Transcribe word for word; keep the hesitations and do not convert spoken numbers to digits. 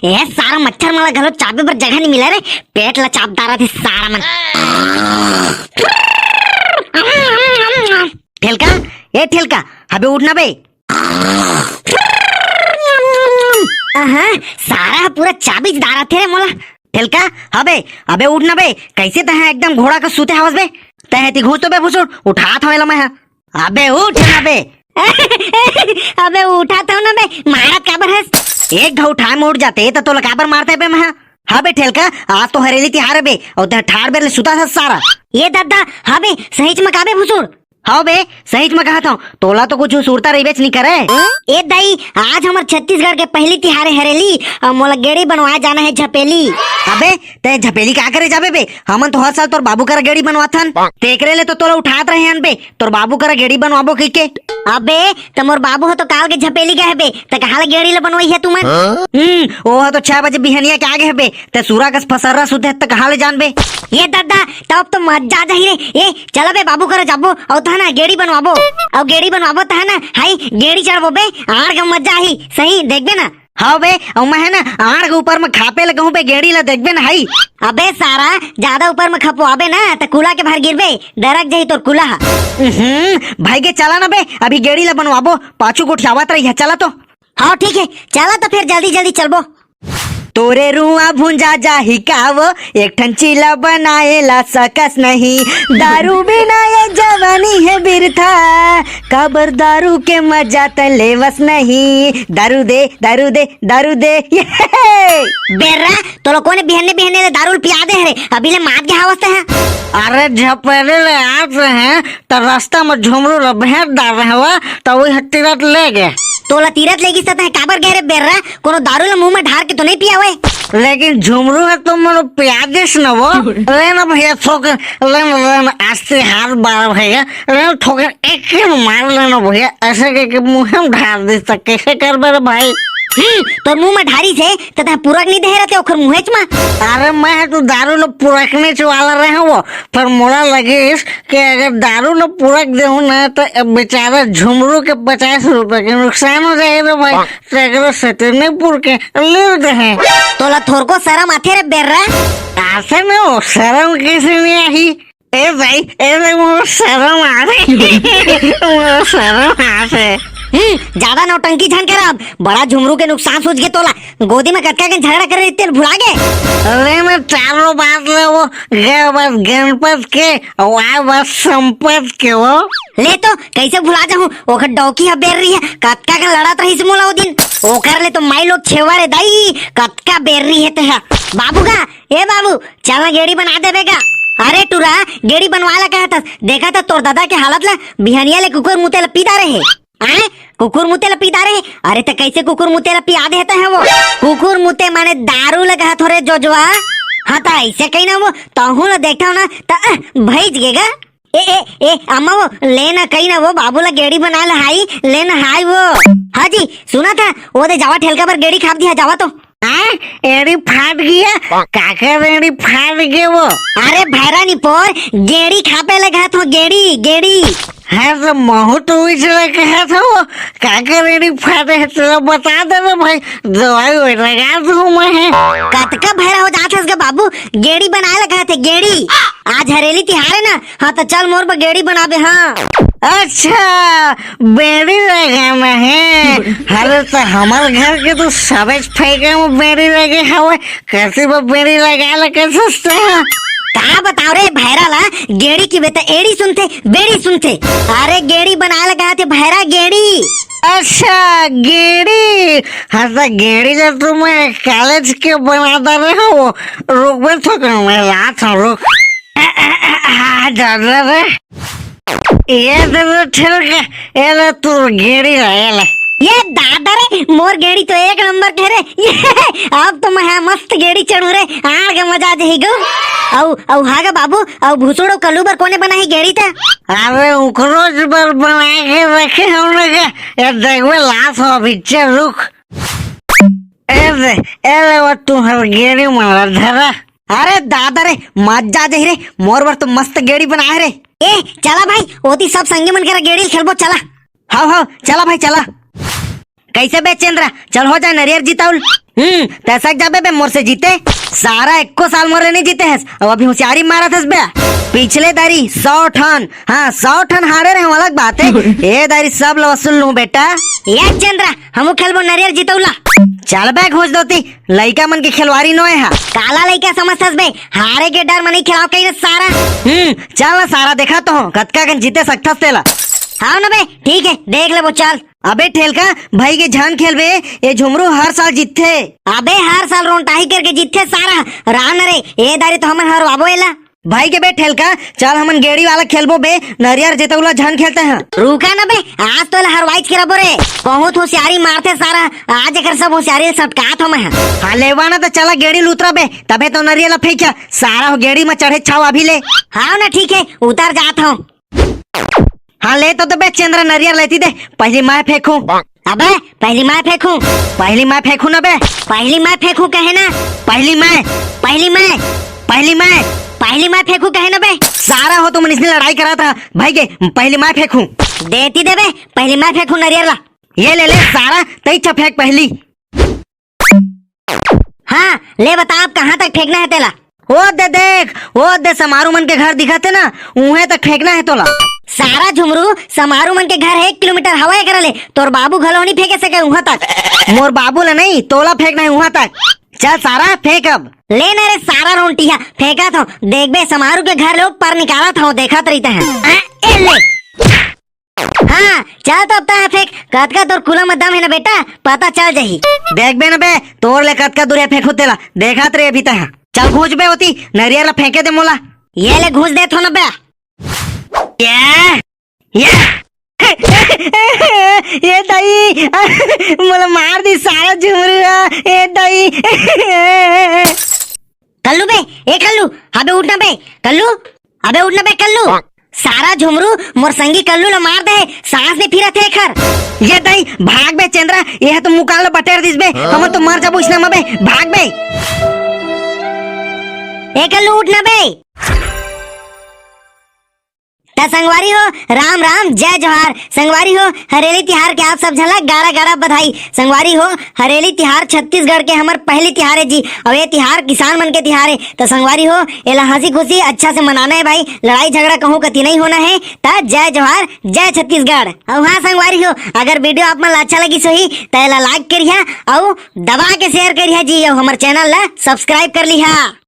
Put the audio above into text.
ए सारा मच्छर मन ला घलो चाबे बर जगह नहीं मिला रे, पेट ला चाप डारत हे सारा मन। ठेलका, ए ठेलका, अबे उठ ना बे। अहा, सारा पूरा चाबी डारत हे रे मोला। ठेलका, अबे, अबे उठ ना बे, कैसे तहे एकदम घोड़ा का सूते हवस बे? तहे ती घूस तो बे भुसुड़, उठात हवे ला मैं हा। अबे उठ ना बे। अबे उठात हव ना बे, मारत काबर हस? एक घा उठाए में उठ जाते त तोला काबर मारते बे मैं हा? हाँ बे ठेलका, आज तो हरेली तिहार हे बे, अउ तहे ठाड़ बेर ले सुता हस सारा। ये दद्दा, हाँ बे, सहीच में का बे भुसुड़? हाँ बे, सहीच में कहत हव, तोला तो कुछ सुरता रहिबेच नहीं करे। ए दाई, आज हमर छत्तीसगढ़ के पहली तिहार हे हरेली, अउ मोला गेड़ी बनवाए जाना हे झपेली। अबे, तहे झपेली का करे जाबे बे? हमन तो हर साल तोर बाबू करा गेड़ी बनवाथन, तेकरे ले तो तोला उठात रहे हन बे, तोर बाबू करा गेड़ी बनवाबो कहिके। अबे, त मोर बाबू ह तो काल के झपेली गए हे बे, त कहाँ ले गेड़ी ले बनवाई हे तुमन? हम्म, ओ ह तो छह बजे बिहनिया के आगे हे बे, ते सूरा कस फसर्रा सुते त कहाँ ले जानबे? ये दद्दा, तब तो मजा आ जाही रे। ए, चला बे बाबू करा जाबो, अउ तहना गेड़ी बनवाबो, अउ गेड़ी बनवाबो तहना, हाई, गेड़ी चढ़बो बे, आड़ का मजा आही, सही, देखबे ना। हाँ बे, अउ मैं हे ना, आड़ के ऊपर में खापे लगहूँ बे, गेड़ी ला देखबे ना, हाई। अबे सारा, ज्यादा ऊपर में खपवाबे ना, त कुला के भर गिरबे, डरक जाही तोर कुला ह। हम्म, भाई के चला ना बे, अभी गेड़ी ला बनवाबो, पाछू गोठियावत रही है, चला तो। हाँ ठीक है, चला तो फिर जल्दी जल्दी चलबो। तोरे रुआ भुंजा जाही का वो, एक ठन चीला बनाए ला सकस नहीं। दारू बिना ये जवानी है बिरथा, काबर दारू के मजा त लेवस नहीं। दारू दे, दारू दे, दारू दे। ये! बेर्रा, तोला कोने बिहन्ने बिहन्ने ले दारू ल पिया दे हरे? अभी ले मात के हावस ते है। अरे झपेरे ले आत रहे, त रास्ता में झुमरू ल भेंट डार रहे हुआ, त वही तीरथ ले गए। तोला तीरथ ले गिस त तहे काबर गए रे बेर्रा? कोनो दारू ल मुंह में ढार के तो नहीं पियावे? लेकिन झुमरू है तो मोर पिया दिस न वो। ले ना भैया ठोकर, ले ना, ले ना, आस्ते हाथ बार भैया, ले ना ठोकर एक ही मार लेना भैया, ऐसे करके मुंह में ढार दिस त कैसे करबे रे भाई? हम्म, तोर मुंह में ढारी से, त तहे पुरक नहीं दे रहते ओखर मुंहेच में। अरे मैं तो दारू ल पुरकनेच वाला रहे वो, पर मोला लगिस कि अगर दारू ल पुरक देहूं ना त ए बेचारा झुमरू के पचास रुपए के नुकसान हो जाए रे भाई। तेकरो से ते नहीं पुरके ले दे। तोला थोरको शरम आथे रे बेर्रा? आथे न वो, शरम कैसे नहीं आही? ए भाई, ए भाई, मोर शरम आ रे। मोर शरम आ रे। हम्म, ज्यादा नौटंकी झन कर अब। बड़ा झुमरू के नुकसान सूझ गे तोला। गोदी में कतका के झगड़ा करे रहिते भुला गे? अरे मैं चारों बात ले वो गए बस गणपत के, अउ आए बस संपत के वो। ले तो कैसे भुला जाहूं? ओकर डौकी ह बेर रही है, कतका के लड़त रहिस मोला ओ दिन। ओकर ले तो माई लोग छेवा रे दाई, कतका बेर रही है ते ह। बाबू का, ए बाबू, चला गेड़ी बना देबे का? अरे टुरा, गेड़ी बनवा ला कहत हस, देखा त तोर दादा के हालत ला, बिहनिया ले कुकुर मुते ला पी डारे हे। आए? कुकुर मुते ला पी डारे हे? अरे त कैसे कुकुर मुते ला पिया देता है वो? कुकुर मुते माने दारू ला कहत हो रे जोजवा। हाँ त ऐसे कही ना वो, तहूं ला देखा ना त अ, भईज गेगा। ए, ए, ए, अम्मा वो, ले ना कही ना वो, बाबू ला गेड़ी बना ले हाई, ले ना हाई वो। हाँ जी, सुना था, वो दे जावा ठेलका पर गेड़ी खाप दिया, जावा तो। हाँ, एड़ी फाट गया? काकर एड़ी फाट गए वो? अरे भैरा नी पोर, गेड़ी खापे ले कहत हो, गेड़ी, गेड़ी। हाँ, तो महू तो उइच ले कहत हो वो, काकर एड़ी फाटे है, तेला बता दे रे भाई, दवाई वही लगा दूँ मैं है। कतका भैरा हो जात हस गे बाबू, गेड़ी बनाए ले कहत हे, गेड़ी। आज हरेली तिहार है ना, हाँ, त चल मोर बर गेड़ी बनाबे, हाँ। अच्छा, बेड़ी लगाना है। अरे, त हमर घर के तो सबेच फैका में बेड़ी लगे हवे, कैसे वो बेड़ी लगा ले, कैसे सस्ता है? का बताओ रे भैरा ला, गेड़ी की बेटा एड़ी सुनथे, बेड़ी सुनथे। अरे, गेड़ी बना लगा थे भैरा, गेड़ी। अच्छा, गेड़ी। हाँ, त गेड़ी तो तुम्हें कॉलेज के बना दे रहे हो। रुक बे, थोड़ा मैं लात हूँ, रुक। आ, दादा रे। ये दे दे ठेल के, ये ले तू गेड़ी ला, ये ले। ये दादा रे, मोर गेड़ी तो एक नंबर के रे। ये, अब तो मैं हाँ मस्त गेड़ी चढ़ू रे, आड़ के मजा आ जाही गो। अउ, अउ हागा बाबू, अउ भुसुड़ो कल्लू बर कोने बनाही गेड़ी त? अरे उकरोच बर बना के रखे हमने के, ये देखबे लात हो अभी, चल रुक। ए दे, ए ले वो तुम्हर गेड़ी मारा धरा। अरे दादा रे, मजा आ जाही रे, मोर बर तो मस्त गेड़ी बनाए रे। ए, चला भाई, ओती सब संगी मन करा गेड़ी खेलबो, चला। हाव, हाव, चला भाई, चला। कैसे बे चंद्रा, चल हो जाए नरियर जितउल। हम्म, तैं सक जाबे बे मोर से जीते। सारा एको साल मोर ले नहीं जीते हस, अब अभी होशियारी मारत हस बे। पिछले दारी सौ ठन, हाँ, सौ ठन हारे रहे, अलग बात है। ए दारी सब ल वसूल लूं बेटा। ए चंद्रा, हमू खेलबो नरियर जितउला। चल बे घूंच दोती, लइका मन के खेलवारी नोय हा। काला लइका समझथस बे, हारे के डर म नहीं खेलाव कही रे सारा। हम्म, चल ना सारा, देखा तो हूँ, कतका कन जीते सकथस तेला। हाँ ना बे, ठीक है, देख लेबो, चल। अबे ठेलका, भाई के झन खेलबे, ए झुमरू हर साल जीतथे। अबे हर साल रोंटाही करके जीतथे सारा, रान रे, ए दारी तो हमन हरवाबो एला। भाई के बे ठेलका, चल हमन गेड़ी वाला खेलबो बे, नरियर जितउला झन खेलते हैं। रुका ना बे, आज तो एला हरवाइच के रबो रे, बहुत होशियारी मारथे सारा, आज एकर सब होशियारी सटकात हो मैं। हाँ लेवा ना तो चला गेड़ी ल उतरा बे, तभे तो नरियर ला फेंकिया, सारा हो गेड़ी म चढ़े छाव अभी ले। हाँ ना ठीक है, उतर जात हूँ। हाँ, ले तो दे बे चंद्रा नरियर लेती दे, पहली मैं फेंकूं। अबे, पहली मैं फेंकूं। पहली मैं फेंकूं ना बे। पहली मैं फेंकूं कहे ना। पहली मैं, पहली मैं, पहली मैं, पहली मैं फेंकूं कहे ना बे। सारा हो तुम इसने लड़ाई करा था भाई के, पहली मैं फेंकूं। देती दे बे, पहली मैं फेंकूं नरियर ला। ये ले ले सारा, तई अच्छा फेंक पहली। हाँ, ले बता अब कहाँ तक फेंकना है तेला? ओ दे देख, ओ दे समारू मन के घर दिखत है ना, उहे तक फेंकना है तोला। सारा झुमरू, समारू मन के घर एक किलोमीटर हवा एकरा ले, तोर बाबू घलो नहीं फेंके सके उहाँ तक। मोर बाबू ला नहीं, तोला फेंकना है उहाँ तक। चल सारा, फेंक अब। ले ना रे सारा रोंटिया, फेंकत हूँ। देख बे, समारू के घर ले ऊपर निकालत हूँ, देखत रहिते हैं। आ, ए ले। हाँ, चल तो अब तैं फेंक, कतका तोर कुला म दम है ना बेटा, पता चल जाही। देख बे ना बे, तोर ले कतका दूर है फेंकू तेला, देखत रे अभी तैं। चल घूंच बे होती, नरियर ला फेंके दे मोला। ये ले घूंच देत हो ना बे। ये, ये। ये दाई, मोला मार दी सारा झुमरू, ए दाई। कल्लू बे, ए कल्लू, अबे उठ ना बे, कल्लू, अबे उठ ना बे कल्लू। सारा झुमरू मोर संगी कल्लू ला मार दे, सांस नहीं फिरत है एखर। ये दाई, भाग बे चंद्रा, ये तो मुकाल बटेर दिस बे, हमन तो मर जाबो इसने म बे, भाग बे। ए कल्लू उठ ना बे। त संगवारी हो, राम राम, जय जोहार। संगवारी हो, हरेली तिहार के आप सब झन ला गाड़ा गाड़ा बधाई। संगवारी हो, हरेली तिहार छत्तीसगढ़ के हमर पहली तिहार है जी, अउ ये तिहार किसान मन के तिहार है। त संगवारी हो, एला हंसी खुशी अच्छा से मनाना है भाई, लड़ाई झगड़ा कहूं कती नहीं होना है। त जय जोहार, जय छत्तीसगढ़। अउ हाँ संगवारी हो, अगर video आप मन ला अच्छा लगिस होही त एला like करिहा अउ दबा के share करिहा जी, अउ हमर channel ला subscribe कर लिहा।